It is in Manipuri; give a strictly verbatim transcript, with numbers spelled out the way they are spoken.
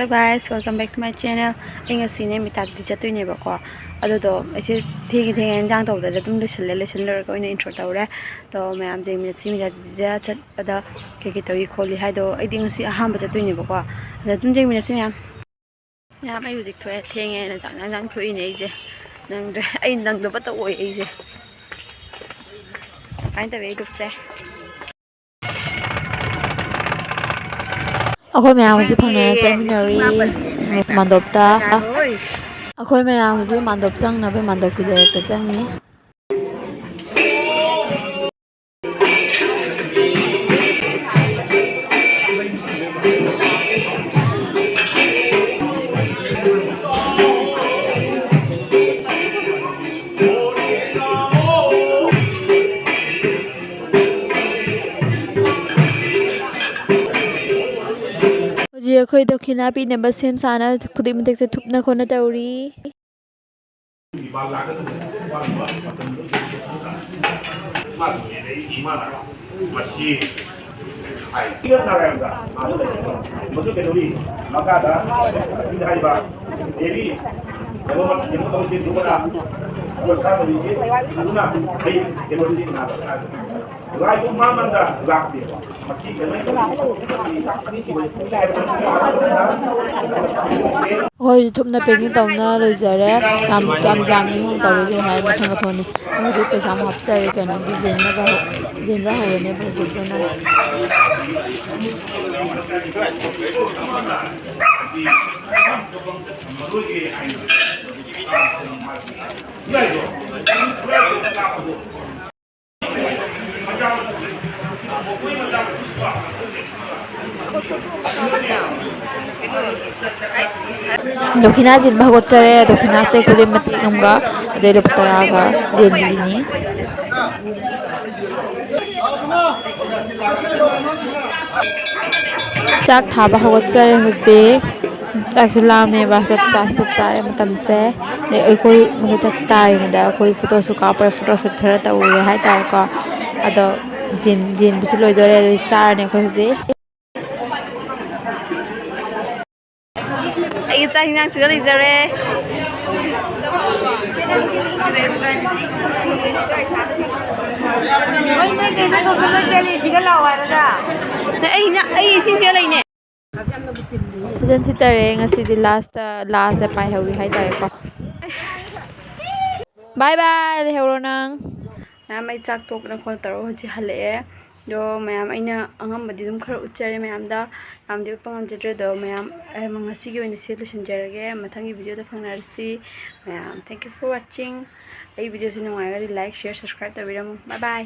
Guys, welcome back to my channel. ꯑꯩ ꯉꯁꯤꯅꯦ ꯃꯤꯇꯥꯗꯤ ꯆꯠꯇꯣꯏꯅꯦꯕꯀꯣ꯫ ꯑꯗꯨꯗꯣ ꯑꯩꯁꯦ ꯊꯦꯡꯉꯦ ꯊꯦꯡꯉꯦ ꯏꯟꯖꯥꯡ ꯇꯧꯗ꯭ꯔꯦ, ꯑꯗꯨꯝ ꯂꯣꯏꯁꯤꯜꯂꯦ꯫ ꯂꯣꯏꯁꯤꯜ ꯂꯣꯏꯔꯒ ꯑꯣꯏꯅ intro ꯇꯧꯔꯦ꯫ ꯑꯗꯣ ꯃꯌꯥꯝ ꯌꯦꯡꯃꯤꯟꯅꯁꯤ, ꯃꯤꯇꯥꯗꯤꯗ ꯆꯠꯄꯗ ꯀꯩ ꯀꯩ ꯇꯧꯏ ꯈꯣꯠꯂꯤ ꯍꯥꯏꯗꯣ꯫ ꯑꯩꯗꯤ ꯉꯁꯤ ꯑꯍꯥꯟꯕ ꯆꯠꯇꯣꯏꯅꯦꯕꯀꯣ꯫ ꯑꯗꯣ ꯑꯗꯨꯝ ꯌꯦꯡꯃꯤꯟꯅꯁꯤ ꯃꯌꯥꯝ꯫ ꯃꯌꯥꯝ, ꯑꯩ ꯍꯧꯖꯤꯛ ꯊꯣꯛꯑꯦ, ꯊꯦꯡꯉꯦꯅ ꯆꯥꯛ ꯏꯟꯖꯥꯡ ꯊꯣꯛꯏꯅꯦ ꯑꯩꯁꯦ꯫ ꯅꯪꯗ꯭ꯔꯦ, ꯑꯩ ꯅꯪꯗꯕꯇ ꯑꯣꯏ ꯑꯩꯁꯦ꯫ ꯀꯃꯥꯏꯅ ꯇꯧꯋꯤ ꯑꯩ ꯂꯨꯛꯁꯦ? ꯑꯩꯈꯣꯏ ꯃꯌꯥꯝ ꯍꯧꯖꯤꯛ ꯐꯪꯅꯔ ꯆꯠꯃꯤꯟꯅꯔꯤ ꯃꯥꯟꯗꯣꯞꯇ꯫ ꯑꯩꯈꯣꯏ ꯃꯌꯥꯝ ꯍꯧꯖꯤꯛ ꯃꯥꯟꯗꯣꯞ ꯆꯪꯅꯕ ꯃꯥꯟꯗꯣꯞꯀꯤ ꯂꯩꯔꯛꯇ ꯆꯪꯉꯤ꯫ ꯍꯧꯖꯤꯛ ꯑꯩꯈꯣꯏ ꯗꯈꯤꯅꯥ ꯄꯤꯅꯕ ꯁꯦꯝ ꯁꯥꯅ ꯈꯨꯗꯤꯡ ꯃꯊꯛꯁꯦ ꯊꯨꯞꯅ ꯈꯣꯠꯅ ꯇꯧꯔꯤ꯫ ꯃꯁꯤ ꯍꯥꯏ꯫ ꯃꯗꯨ ꯀꯩꯗꯧꯔꯤ? ꯃꯈꯥꯗ ꯍꯥꯏꯔꯤꯕ ꯗꯦꯕꯤ ꯀꯩꯅꯣ, ꯀꯩꯅꯣ ꯇꯧꯁꯤ, ꯗꯨꯕꯗ ꯑꯩꯈꯣꯏ ꯈꯔ ꯇꯧꯔꯤꯁꯤ꯫ ꯑꯗꯨꯅ ꯑꯩ ꯀꯩꯅꯣꯁꯤ ꯂꯥꯏꯕꯨ ꯃꯥꯃꯟꯗ ꯂꯥꯛꯇꯦꯕ꯫ ꯃꯁꯤ ꯀꯩꯅꯣ ꯑꯩꯈꯣꯏꯁꯨ ꯊꯨꯞꯅ packing ꯇꯧꯅ ꯂꯣꯏꯖꯔꯦ꯫ ꯌꯥꯝ, ꯌꯥꯝ ꯌꯥꯝꯅ ꯏꯍꯣꯡ ꯇꯧꯔꯤꯁꯦ ꯉꯁꯥꯏ ꯃꯊꯪ ꯃꯊꯪꯅꯤ꯫ ꯍꯧꯖꯤꯛ ꯄꯩꯁꯥ ꯑꯃꯨꯛ ꯍꯥꯞꯆꯔꯦ꯫ ꯀꯩꯅꯣꯒꯤ ꯌꯦꯟꯅꯕ ꯍꯧ-, ꯌꯦꯟꯕ ꯍꯧꯔꯅꯦꯕ ꯍꯧꯖꯤꯛ ꯑꯗꯨꯅ꯫ ꯗꯈꯤꯅꯥ ꯌꯦꯟꯕ ꯍꯧꯒꯠꯆꯔꯦ꯫ ꯗꯈꯤꯅꯥꯁꯦ ꯈꯨꯗꯦꯝ ꯃꯇꯦꯛ ꯑꯃꯒ ꯑꯗꯩ ꯂꯨꯄꯥ ꯇꯔꯥꯒ ꯌꯦꯟꯕꯤꯅꯤ꯫ ꯆꯥꯛ ꯊꯥꯕ ꯍꯧꯒꯠꯆꯔꯦ ꯍꯧꯖꯤꯛ꯫ ꯆꯥꯛꯁꯨ ꯂꯥꯝꯃꯦꯕ, ꯆꯥꯛ ꯆꯥ-, ꯆꯥꯛ ꯆꯥꯔꯦ ꯃꯇꯝꯁꯦ꯫ ꯑꯗꯩ ꯑꯩꯈꯣꯏ ꯃꯈꯣꯏ ꯆꯥꯛ ꯇꯥꯔꯤꯉꯩꯗ ꯑꯩꯈꯣꯏ photo shoot ꯀꯥꯞꯄ, photo shoot ꯈꯔ ꯇꯧꯔꯨꯔꯦ ꯍꯥꯏꯇꯥꯔꯦꯀꯣ꯫ ꯑꯗꯣ ꯌꯦꯟ-, ꯌꯦꯟꯕꯁꯨ ꯂꯣꯏꯗꯣꯔꯦ, ꯑꯗꯨ ꯆꯥꯔꯅꯤ ꯑꯩꯈꯣꯏ ꯍꯧꯖꯤꯛ꯫ ꯏꯟꯖꯥꯡ ꯁꯤꯗ ꯂꯩꯖꯔꯦ꯫ ꯅꯣꯏ, ꯅꯣꯏ ꯀꯩꯅꯣ ꯁꯣꯝꯗ ꯂꯣꯏ ꯆꯠꯂꯤ, ꯁꯤꯒ ꯂꯥꯛꯑꯣ ꯍꯥꯏꯔꯒ꯫ ꯑꯩ ꯏꯟꯖꯥꯡ, ꯑꯩ ꯏꯁꯤꯡꯁꯤꯒ ꯂꯩꯅꯦ꯫ ꯐꯖꯅ ꯊꯤꯠꯇꯔꯦ ꯉꯁꯤꯗꯤ, ꯂꯥꯁꯇ, ꯂꯥꯁꯇ ꯄꯥꯏꯍꯧꯋꯤ ꯍꯥꯏꯇꯥꯔꯦꯀꯣ꯫ ꯕꯥꯏ ꯕꯥꯏ, ꯂꯩꯍꯧꯔꯣ ꯅꯪ꯫ ꯃꯌꯥꯝ ꯑꯩ ꯆꯥꯛ ꯇꯣꯛꯅ ꯈꯣꯠꯅ ꯇꯧꯔꯒ ꯍꯧꯖꯤꯛ ꯍꯜꯂꯛꯑꯦ꯫ ꯑꯗꯣ ꯃꯌꯥꯝ ꯑꯩꯅ ꯑꯉꯝꯕꯗꯤ ꯑꯗꯨꯝ ꯈꯔ ꯎꯠꯆꯔꯦ ꯃꯌꯥꯝꯗ, ꯌꯥꯝꯗꯤ ꯎꯠꯄ ꯉꯝꯖꯗ꯭ꯔꯦ꯫ ꯑꯗꯣ ꯃꯌꯥꯝ, ꯑꯩ ꯉꯁꯤꯒꯤ ꯑꯣꯏꯅ ꯁꯤ ꯂꯣꯏꯁꯤꯟꯖꯔꯒꯦ꯫ ꯃꯊꯪꯒꯤ ꯚꯤꯗꯤꯑꯣꯗ ꯐꯪꯅꯔꯁꯤ꯫ ꯃꯌꯥꯝ, thank you for watching꯫ ꯑꯩ ꯚꯤꯗꯤꯑꯣꯁꯤ ꯅꯨꯡꯉꯥꯏꯔꯒꯗꯤ like, share, subscribe ꯇꯧꯕꯤꯔꯝꯃꯨ꯫ ꯕꯥꯏ ꯕꯥꯏ꯫